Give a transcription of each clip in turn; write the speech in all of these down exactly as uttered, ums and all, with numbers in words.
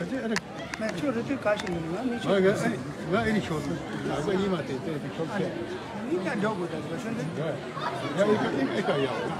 ང་ཁྱོད་རེ་ལྟོས་ག་ཞིག་མིན། ང་མི་ཆོག་ང་ང་ཨེ་རི་ཤོར་སོང་། ང་ཨེ་རི་ཤོར་སོང་། ང་ཨེ་རི་ཤོར་སོང་། ཨ་ནི་ཡིན་ཀྱང་འགྲོ་དགོས། ད་ག་ཤོད་འདི། ཡ་ཡ་ཨེ་ཀ་ཨེ་ཀ་ཡ།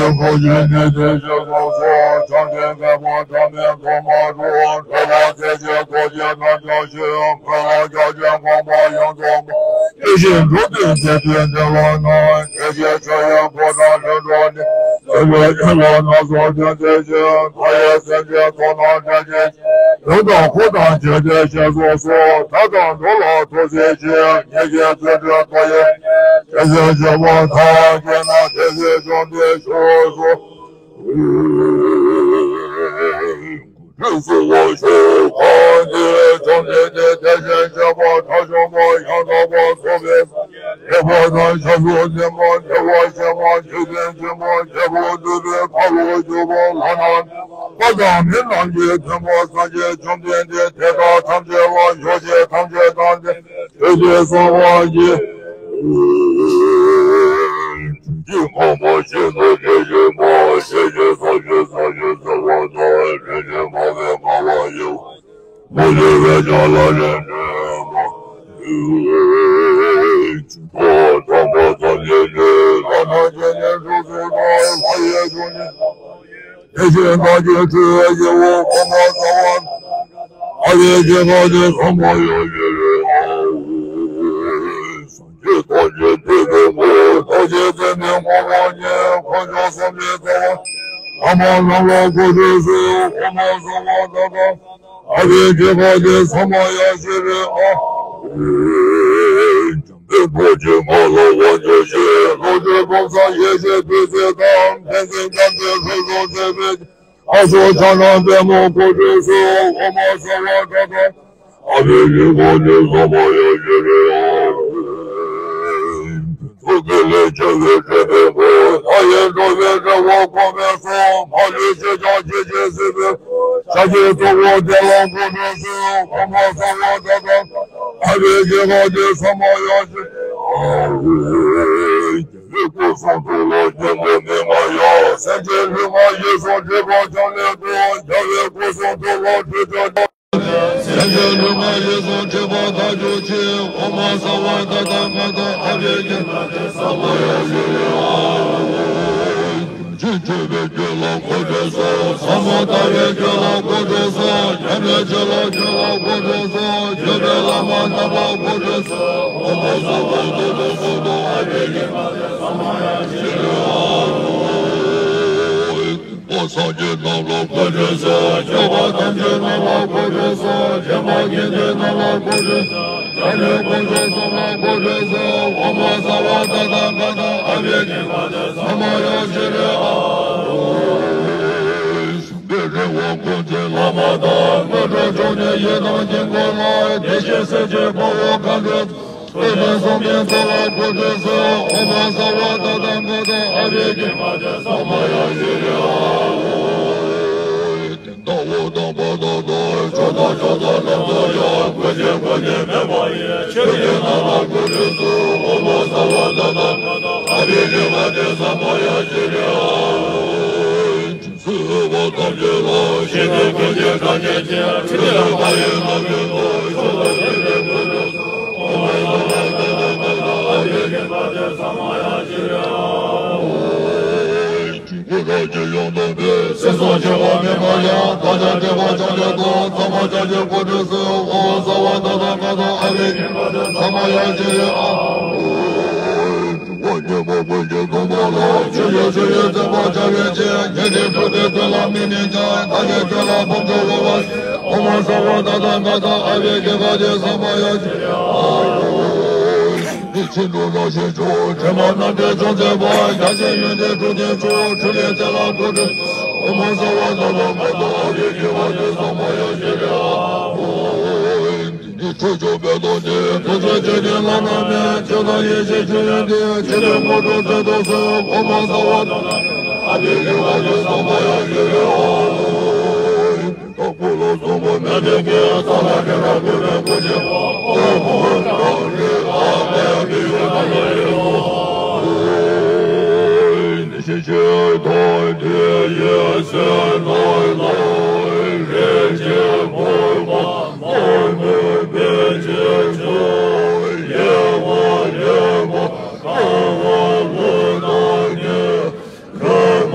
ཡང་ཁོ་ཡི་ནི་དེ་བཞིན་སོ་སོ་བྱང་ཆུབ་སེམས་དཔའ་ཐ་མའི་ཐོག་མ་རུ་འགྲོ་བ་སྲས་ཀྱི་ཐུགས་རྗེ་རྣམ་དག་ཞིང་འཁོར་ལོ་བརྒྱ་བྱིན་གོང་མ་ཡོངས་རྫོགས་པ། དེ་བཞིན་འགྲོ་དོན་རྒྱས་པའི་བདེ་བ་རྣམས་དེ་བཞིན་ཆོས་དབྱིངས་ཕོ་བྲང་ལྷུན་གྲུབ་ནས། སེམས་ཅན་ཡོངས་ལ་སངས་རྒྱས་དེ་བཞིན་མཐའ་ཡས་སེམས་ཅན་ཚོགས་རྣམས་བསྒྲལ་བྱེད་ཅིང་། ཡུམ་དང་འཁོར་དང་བཅས་ཏེ་ཞལ་གསུམ་སོགས་མཐའ་དང་མདུན་ལ་ཐུགས་བརྩེ་ཆེ། ཉིད་ཀྱི་བརྩོན་འགྲུས་མཐའ་ཡས་ཞལ་གསུམ་མཆོད་པ་མཐའ་ཡས་རྒྱས་ནས་དེ་བཞིན་བཅོམ་ལྡན་ཞབས་སུ། གསོལ་བ་ཤོག་གང་དེ་བཅོམ་ལྡན་འདས་དེ་བཞིན་གཤེགས་པ་དགྲ་བཅོམ་པ་ཡང་དག་པར་རྫོགས་པའི་སངས་རྒྱས་ཐེག་པ་དང་ཞབས་སུ་འཛིན་པ་བདེ་བར་གཤེགས་པ་ཆོས་དབྱིངས་ཆེན་པོ་རྒྱལ་པོ་འདུས་པའི་ཁ་ལོ་སྒྱུར་བ་ལྷ་དང་མི་རྣམས་ཀྱི་མཐུན་པ་སངས་རྒྱས་བཅོམ་ལྡན་འདས་དེ་དག་ཐམས་ཅད་ལ་ཡེ་ཤེས་ཐམས་ཅད་དང་ལྡན་ཆོས་ཀྱི་གསང་བ་ཡི། ཀྱི་ངོ་བོ་ཆེན་པོ་དེ་བཞིན་མ་ཤེས་ཀྱི་ས་བཅུ་ས་བཅུ་ཟེར་བ་དང་རིན་ཆེན་མ་བའི་ངང་བ་ཡི། མུ་ལེ་བའི་ཆ་ལ་རིན་ཆེན་མ། ཐོག་དང་པོ་ཙམ་ཡིན་ཏེ་ལྷ་རྣམས་ཀྱི་ནི་གྲོགས་སུ་དང་ལྷ་ཡི་གྲོགས་ནི། དེ་བཞིན་བདག་གི་སྤྲུལ་པའི་ཡིད་འོང་ཕོ་མོ་ཟེར་བ། ཨ་ཡེ་ཁྱེད་ཀ་ནི་ཚང་མ་ཡོད་ཀྱི་རེད་ཨ། སངས་རྒྱས་ཐམས་ཅད་ཐོས་པའི་སྒོ་ཐམས་ཅད་ཙམ་ནས་ངོ་བོ་ཉིད་དཀོན་མཆོག་གསུམ་ལས་རྩ་བ། ལྷ་མོ་རྣམས་ལ་གོ་འཕྲོད་སུ་ཕོ་མོ་ཟེར་བ་ད་ལྟ། ཨ་ཡེ་ཁྱེད་ཀ་ནི་ཚང་མ་ཡོད་ཀྱི་རེད་ཨ། འཇམ་དཔལ་རྡོ་རྗེ་ངག་དབང་ཆོས་ཀྱི་ལྷུན་གྲུབ་ཕུན་ཚོགས་ཡེ་ཤེས་བདུད་རྩི་དང་ཕན་ཚུན་རྒྱབ་ཏུ་ལྷུན་གསུམ་བརྩེགས་པའི། ཨ་སོ་ཕྱག་ན་པདྨོ་གོ་འཕྲོད་སུ་ཕོ་མོ་ཟེར་བ་ད་ལྟ། ཨ་ཡེ་ཁྱེད་ཀ་ནི་ཚང་མ་ཡོད་ཀྱི་རེད་ཨ། ཕུན་ཚོགས་ཀྱི་ལས་བྱ་བའི་སྤྲུལ་པའི་སྐུ། མཐའ་ཡས་འགྲོ་བའི་དགྲ་བོ་བཀོད་པའི་གསུང་། མ་ལུས་ཕྱི་ནང་གཅིག་གིས་སྲིད་པའི། ཤཱཀྱའི་གཙོ་བོ་དེ་ལ་གོ་འཕྲོད་སུ་ཕོ་མོ་ཟེར་བ་ད་ལྟ། ཨ་ཡེ་ཁྱེད་ཀ་ནི་ཚང་མ་ཡོད་ཀྱི་རེད་ཨ། རྒྱལ་བའི་སྐུ་གསུང་ཐུགས་ལ་སྙིང་པོ་མི་མངའ་ཡང་། སེམས་ཅན་ལུས་ངག་ཡིད་གསུམ་སྒྲིབ་པ་ཕྱག་ལེན་དུ། རྒྱལ་བའི་སྐུ་གསུང་ཐུགས་ལ་ཁྲོས་ཏེ། སེམས་ཅན་ལུས་ངག་ཡིད་གསུམ་སྒྲིབ་པ་དག་གྱུར་ཅིག་ཕོ་མོ་ཟེར་བ་ད་ལྟ་ང་དང་ཨ་ཡེ་ཁྱེད་ཀ་ནི་ཚང་མ་ཡོད་ཀྱི་རེད་ཨ། ཅི་སྤྱོད་པའི་རྒྱུད་ལ་གོ་འཕྲོད་སོ། ཟབ་མོ་ལྟ་བའི་རྒྱུད་ལ་གོ་འཕྲོད་སོ། ཉམས་ལེན་བྱེད་ལ་རྒྱུད་ལ་གོ་འཕྲོད་སོ། བརྒྱུད་པའི་བླ་མ་རྣམས་ལ་གོ་འཕྲོད་སོ། ཨོ་མ་ས་བ་ད་ལྟ་ང་དང་ཨ་ཡེ་ཁྱེད་ཀ་ནི་ཚང་མ་ཡོད་ཀྱི་རེད་ཨ། སངས་རྒྱས་རྣམས་ལ་གོ་འཕྲོད་སོ། སྐྱོབ་པ་ཐམས་ཅད་རྣམས་ལ་གོ་འཕྲོད་སོ། འདྲེན་པ་དགེ་འདུན་རྣམས་ལ་གོ་འཕྲོད་སོ། དཀོན་མཆོག་གསུམ་ལ་གོ་འཕྲོད་སོ། ཨོ་མ་ས་བ་ད་ལྟ་ང་དང་ཨ་ཡེ་ཁྱེད་ཀ་ནི་ཚང་མ་ཡོད་ཀྱི་རེད་ཨ། བྱང་པའི་རི་བོ་ཀུན་གྱི་བླ་མ་དང་། དངོས་གྲུབ་འབྱུང་གནས་ཡི་དམ་དཀྱིལ་འཁོར་ལ། དེ་བཞིན་གསེར་གྱི་དཔའ་བོ་མཁའ་འགྲོ། ཐུབ་པའི་གསུང་གི་ཚོགས་ལ་གོ་འཕྲོད་སོ། ཨོ་མ་ས་བ་ད་ལྟ་ང་དང་ཨ་ཡེ་ཁྱེད་ཀ་ནི་ཚང་མ་ཡོད་ཀྱི་རེད་ཨ། ཟླ་བོ་དང་པོ་དང་དང་ཆོས་དང་ཆོས་དང་རྣམ་དག་ཡང་། ཀུན་གཞི་ཀུན་ནས་མེད་པ་ཡི། ཆོས་ཀྱི་རྣམ་པར་གོ་འཕྲོད་སོ། ཨོ་མ་ས་བ་ད་ལྟ་ང་དང་ཨ་ཡེ་ཁྱེད་ཀ་ནི་ཚང་མ་ཡོད་ཀྱི་རེད་ཨ། སྲིད་པ་ཐམས་ཅད་ལ། ཞིང་གི་ཀུན་གྱི་སྐད་ཅན་གྱི། ཕྲིན་ལས་མཐའ་ཡས་ལམ་བྱོན་ཏོ། ཆོས་དང་ལྡན་པའི་ཀུན་ཏུ། ཨོ་མ་ས་བ་ད་ལྟ་ང་དང་ཨ་ཡེ་ཁྱེད་ཀ་ནི་ཚང་མ་ཡོད་ཀྱི་རེད་ཨ། ཀུན་རབ་ཀྱི་ཡང་དག་པའི། སྲིད་གསུམ་འཆིང་བ་མི་མངའ་ཡང་། བདག་ཅག་སྒྲིབ་པ་སྦྱང་བྱེད་དོ། ཚད་མ་སྦྱང་བྱེད་གོ་འཕྲོད་སོ། ཨོ་མ་ས་བ་ད་ལྟ་ང་དང་ཨ་ཡེ་ཁྱེད་ཀ་ནི་ཚང་མ་ཡོད་ཀྱི་རེད་ཨ། འགྲོ་བ་ཉོན་མོངས་ཀུན་གྱི་སྡུག་བསྔལ་ལ། ཆོས་ཀྱི་ཆུ་ཡིས་ཚིམ་པར་བྱ་བའི་ཕྱིར། ཉན་ཐོས་སྲས་དེ་དོན་ལ་དམིགས་ནས་ཀྱང་། བདག་གིས་ཁྱོད་ལ་ཕུན་ཚོགས་འོད་དཔག་ཕྱིར། ཨོ་མ་ས་བ་ད་ལྟ་ང་དང་ཨ་ཡེ་ཁྱེད་ཀ་ནི་ཚང་མ་ཡོད་ཀྱི་རེད་ཨ། འདི་ཕྱིན་དྲུག་རང་བཞིན་མཆོག་དྲི་མ་རྣམ་བྲལ་ཅུང་ཟད་པ། བརྒྱ་བྱིན་ཡོན་ཏན་དྲུག་ལྡན་མཆོག་ཕྲིན་ལས་དེ་ལ་གོ་འཕྲོད། ཨོ་མ་ས་བ་ད་ལྟ་ང་དང་ཨ་ཡེ་ཁྱེད་ཀ་ནི་ཚང་མ་ཡོད་ཀྱི་རེད་ཨ། འདི་ནི་ཁྱོད་སྐྱོབ་པའི་དོན་ཏེ། ཐུགས་རྗེ་ཆེ་ནས་བླ་ན་མེད། ཆོས་དང་ཡེ་ཤེས་ཆོས་དབྱིངས་ཏེ། ཆོས་ཀྱི་དངོས་གྲུབ་སྩལ་དུ་གསོལ། ཨོ་མ་ས་བ་ད་ལྟ་ང་དང་ཨ་ཡེ་ཁྱེད་ཀ་ནི་ཚང་མ་ཡོད་ཀྱི་རེད་ཨ། ད་ཀུན་སློང་བཟང་པོ་མེད་པའི་དགེ། ས་ལ་ཁྱེད་ལ་གུས་པས་བསྐུལ་བྱེད་པ། ཨོ་ཧོ་ཧྲཱིཿ་ཨ་ཏི་ཡ་ཏི་ཡོ་ད་ལ་ཡེ་ཧོ། ཨོ་ནི་ཤེ་ཤེ་ཐོ་ཏི་ཡེ་སེ་ནོ་ནོ་རེ་ཅེ་ཕོ་མ་མོ་མོ་བེ་ཅེ་ཆོ་ཡེ་ཧོ་ཡེ་ཧོ་ཁ་ཧོ་ལོ་ནོ་ཉེ་ཁ་མ།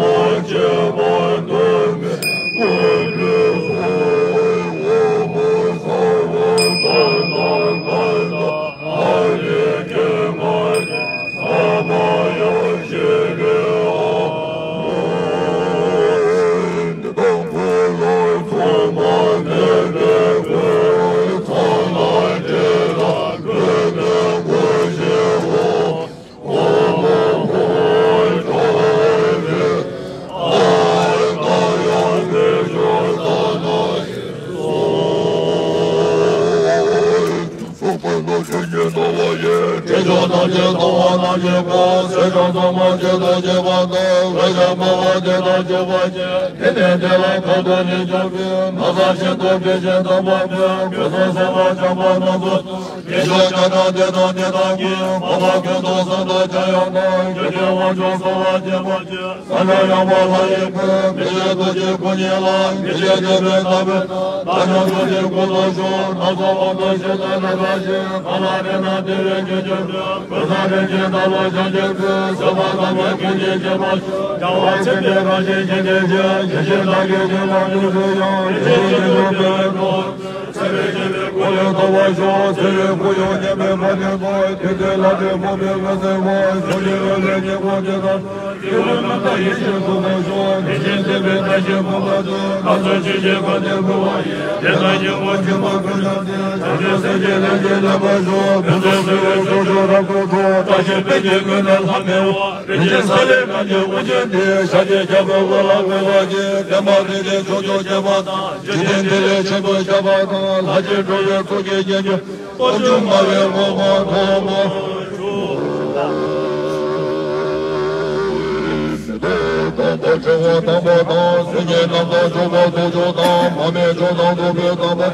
ཀྱི་སྐོར་ཚེས་གྲངས་ཚང་མ་ཆེད་དུ་བྱེད་པ་དང་། འོད་ཞགས་འབར་བ་དེ་དང་བཅུག་པ་བཅས། དེ་ནས་དེ་ལ་ཁ་དོག་ནི་འཇོམས་པའི་ན་བཟའ་ཤིན་ཏུ་དྲི་ཞིམ་དམ་པ་སྤོས། སྐུ་གསུམ་བསམ་པ་བྱམས་པ་རྣམས་སུ། ཡེ་ཤེས་ཀྱི་ཁྲག་དེ་དང་དེ་དག་གིས། འཕགས་པ་ཀུན་ཏུ་གསོན་དུ་སྐྱེ་ཡང་དང་། ཆོས་ཀྱི་དབང་ཕྱུག་གསོལ་བ་འདེབས་པར་བྱེད། ས་ལ་ཡང་བ་ལྷ་ཡི་བུ། མི་ཤེས་ཐུགས་རྗེའི་སྐུ་ཉིད་ལ། མི་ཕྱེད་དད་པས་བཏབ་པས་ན། ཐལ་འགྱུར་ཐུགས་རྗེའི་སྐུ་ལ་ཞུགས། སྣ་ཚོགས་དབང་པོ་ཞི་བདེ་ནོར་བུ་བཞིན། གང་ལ་ཕེབས་ན་བདེ་བའི་རྒྱུར་གྱུར་ཅིང་། ཀུན་བཟང་རིན་ཆེན་དར་ལ་ཕྱག་འཚལ་ལོ། བཟོད་པ་དང་མོས་གུས་ཀྱིས་བསྐྱེད་པ་བཞིན། བྱང་བ་མཚན་དཔལ་དགའ་བཞིན་ཞི་བདེ་ཆེ། ཡེ་ཤེས་དག་གི་ཞིང་ལ་འཇུག་ཚུལ་ཡང་། ཡེ་ཤེས་ཀྱི་ཆུ་སྤེལ་བའི་ཁྲོད། ཚེ་རིང་སྐྱིད་པའི་སྐུ་ལས་ཐོབ་པར་ཤོག་ཚེ་རིང་སྐུ་ཡོངས་བརྙེས་པའི་མ་ནིང་དང་། དུས་མཐའི་ལྷ་འདྲེ་ཕུང་པོའི་མི་སེར་བ། ཕྱོགས་བཅུའི་འོད་ཟེར་ཉི་མ་དེ་དག་ཡེ་ཤེས་སུ་འཕོ་ཤོག །དེ་བཞིན་གཤེགས་པའི་བཀྲ་ཤིས་ཕུང་པོ་དེ། ང་ཚོ་ཆོས་ཀྱི་དགའ་སྟོན་ཕུལ་བ་ཡིན། དེ་དག་ཉིན་མོ་ཆེན་པོ་ཀུན་བཟང་དེ། བྱང་ཆུབ་སེམས་ཀྱི་ལྷན་སྐྱེས་ལེགས་པར་ཤོག །ཕུན་ཚོགས་བསིལ་བའི་ཕྱོགས་བཅུར་རབ་ཏུ་འཚོ། བཀྲ་ཤིས་དཔལ་གྱི་མགོན་དང་ལྷ་མི་བ། རིན་ཆེན་ས་ལེ་སྔགས་ཀྱི་དབུ་རྒྱན་དེ། ཤཱཀྱའི་རྒྱལ་པོའི་དབུ་ལ་བཀོད་པར་བགྱི། བསྟན་པ་རིམ་གྱིས་ཕྱོགས་བཅུར་ཁྱབ་པ་དང་། འཇིག་རྟེན་འདི་ལས་ཆེན་པོར་ཁྱབ་པ་དང་། ལྷ་ཆེན་འགྲོ་བའི་ཚོགས་ཀྱིས་བརྒྱན་གྱུར། དབང་ཕྱུག་མངའ་བའི་ངོ་བོ་ཐོབ་པར་ཤོག །མེ་ཏོག་དམ་པ་ཕྲེང་བ་དམ་པ་དང་། གསེར་གྱི་སྣམ་དང་འབྱུང་པོ་དུག་མཆོག་དང་། མར་མེ་མཆོག་དང་བདུག་སྤོས་དམ་པ། རྒྱལ་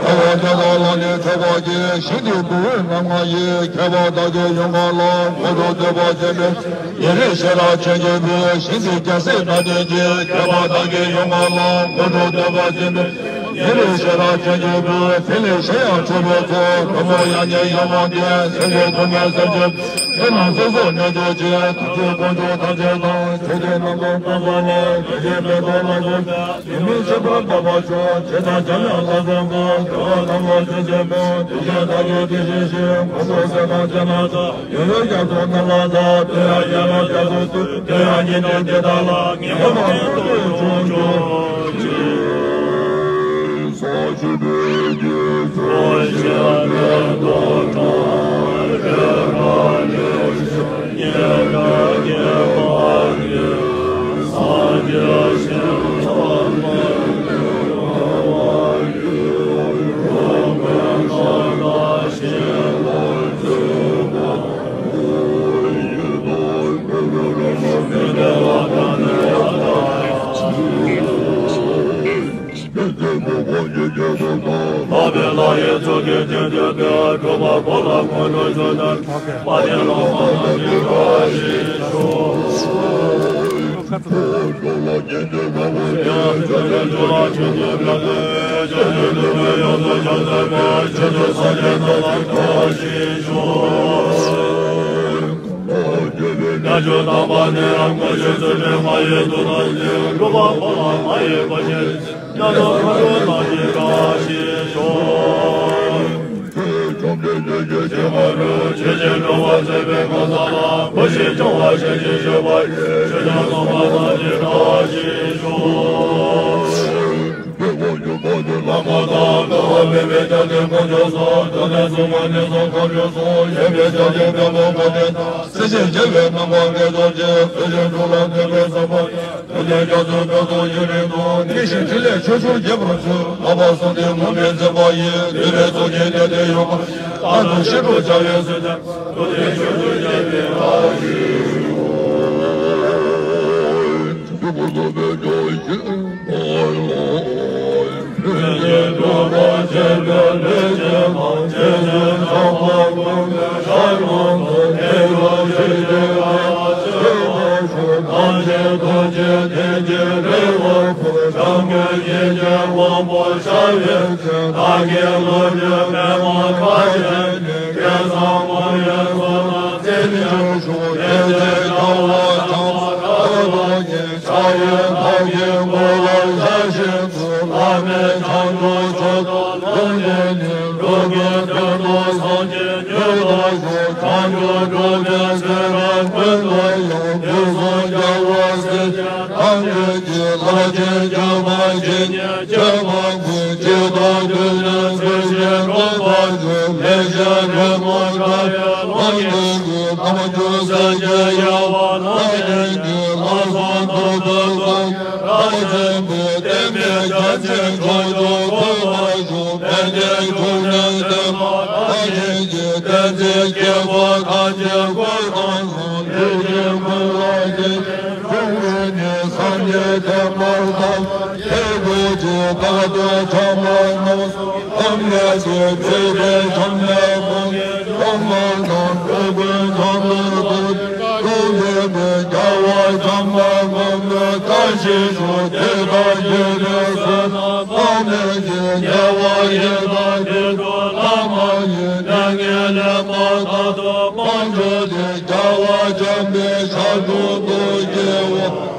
བ་དེ་དག་ལ་ནི་མཆོད་པར་བགྱི། ཞིང་འདིའི་བུ་བོ་རྣམ་ལྔ་ཡིས། མཁས་པ་བདག་གི་ཡུམ་གང་ལ། དངོས་གྲུབ་སྟོན་པར་བྱོན་པའི། ཉེ་རིང་ཤེས་རབ་ཅན་གྱི་བུ། ཞིང་འདི་རྒྱལ་སྲས་སྣ་བདུན་གྱི། མཁས་པ་བདག་གི་ཡུམ་གང་ལ། དངོས་གྲུབ་སྟོན་པར་བྱོན་པའི། ཉེ་རིང་ཤེས་རབ་ཅན་གྱི་བུ། ཕྲིན་ལས་གཞན་ཡང་མཆོད་པའི་ཚོགས། ཐུན་མོང་དབྱར་གནས་ཡར་ལངས་ཏེ། སེམས་ཅན་ཐུན་མོང་སེམས་ཅན། དེ་རྣམས་སོ་སོར་གནས་གྱུར་ཅིག །ཐུགས་རྗེའི་དཀོན་མཆོག་ཐམས་ཅད་དང་། ཆོས་ཀྱི་རྣམ་གྲངས་སྟོང་ཕྲག་ལ། དེ་བཞིན་མེ་ཏོག་ལ་སོགས་པའི། ཡིད་སྨོན་བྱེད་པ་དག་པར་ཤོག །ཇི་ལྟར་འཇམ་དབྱངས་ལྷ་བཟང་པོ། དེ་བ་དང་བ་ཅན་ཆེན་པོ། དེ་བཞིན་བདག་གི་དེ་བཞིན་གཤེགས། ཕུང་པོ་གསལ་དང་ལྕེ་རྣམས་འཇའ། ཡུམ་གྱི་རྒྱ་མཚོ་རྣམས་ལ་བཏབ། དེ་ཡང་ཡན་ལག་རྒྱ་མཚོ་བཏུད། དེ་ཡང་ཉི་ཟླ་དེ་དག་ལ། ངེས་པར་མཁའ་འགྲོ་ཡི་དྲུང་འཇུག་ཅིང་། ས་བཅུ་པའི་རྒྱལ་སྲས་ཞབས་པད་སྟོང་གྲོལ་ཏེ། ཉེ་བའི་དགེ་བ་ཡིས། སངས་རྒྱས་ཞིང་དུ་ལྷག་པའི་ལྷ་ཡི་གཙུག་གི་རྒྱན་དུ་སྤེལ། གྲུབ་པ་པོ་ལ་དངོས་གྲུབ་ཆོས་དང་། མ་བདེན་ལོག་པ་རྣམས་ཀྱི་བཀྲ་ཤིས་ཤོག་ཉ་ཆུ་དམ་པ་ནི་རང་ངོ་ཤེས་ཚུལ་ཁྲིམས་མ་ཡི་དུག་དང་ལྡན། གྲུབ་པ་པོ་ལ་མ་ཡི་བཀྲ་ཤིས། ཉ་ནོར་མཁའ་འགྲོ་རྣམས་ཀྱི་བཀྲ་ཤིས་ཤོག་ཆོས་ཀྱི་འགྲོ་བ་མཛད་པའི་གང་ཟག་ལ། བུ་ཞིག་སྐྱོང་བ་ཞིག་ཅིག་བཞེས་པ་ཡི། ཆོས་སྐྱོང་སྲུང་མ་རྣམས་ཀྱི་བཀྲ་ཤིས་ཤོག་བླ་མ་དང་བསྐལ་པ་མེད་པའི་བརྒྱ་སྟོང་དཀོན་མཆོག་གསུམ། འདོད་ལྡན་སྲུང་མ་ནི་སོགས་མཁའ་འགྲོ་གསུམ། གཞན་ཕན་བརྒྱ་བྱིན་བེམ་པོ་དཀར་པོ་དང་། སྲིད་ཞིའི་རྒྱལ་བའི་རྣམ་པར་བསྐྱེད་རྫོགས་བྱེད། བརྩོན་ཤིང་དྲུང་ལ་བརྟེན་པའི་ཟབ་པ་ཡི། ཐུབ་བསྟན་རྒྱ་མཚོའི་དཔལ་སྟོབས་ཡུན་རིང་དུ། བརྟན་ཞིང་ཕྲིན་ལས་ཆོས་སྐྱོང་རྒྱས་པར་མཛོད། ལྷག་པར་གསང་བདེ་མུ་མེད་མཛད་པ་ཡི། འདུས་པའི་ཚོགས་ཀྱིས་གནས་བརྟན་ཡོངས་བསྐོར། རྟག་ཏུ་ཞི་ཁྲོ་བྱ་བའི་ཟིལ་གནོན། ཐུབ་བསྟན་ཆོས་སྐྱོང་རྒྱས་པའི་བཀྲ་ཤིས་ཤོག་སེམས་ཅན་སྐྱེ་བོ་ཐམས་ཅད་འཁོར་དང་བསོད་ནམས་ཀྱི་ཀུན་ལ་བརྟེན་ཏེ་འགྲོ་བའི་ནི་སངས་རྒྱས་བསྟན་པར་དམ་པའི་ཆོས་ཀྱི་བདག་ཏུ་འཆར་བ་རྣམས་སུ་ཐམས་ཅད་ཀྱི་ཚེ་འདས་ཐམས་ཅད་ཀུན་གྱི་བསོད་ནམས་དང་འགྲོ་ཀུན་ཐམས་ཅད་ཀུན་ཀུན་ལས་ཀྱི་རྒྱལ་བ་བྱམས་པ་མགོན་པོའི་བཀྲ་ཤིས་སུ་དེ་དག་ཞི་བའི་བསོད་ནམས་ཐོབ་ནས་ཀྱི་རྒྱལ་བ་ཡི་དྭགས་དུད་འགྲོ་ལྷ་མ་ཡིན་ལས་ངན་ལས་མ་ཐར་ཐུབ་པ་འགྲོ་དེ་རྒྱལ་བ་བྱམས་པའི་ཞབས་དྲུང་དུ་སྐྱེ་བ།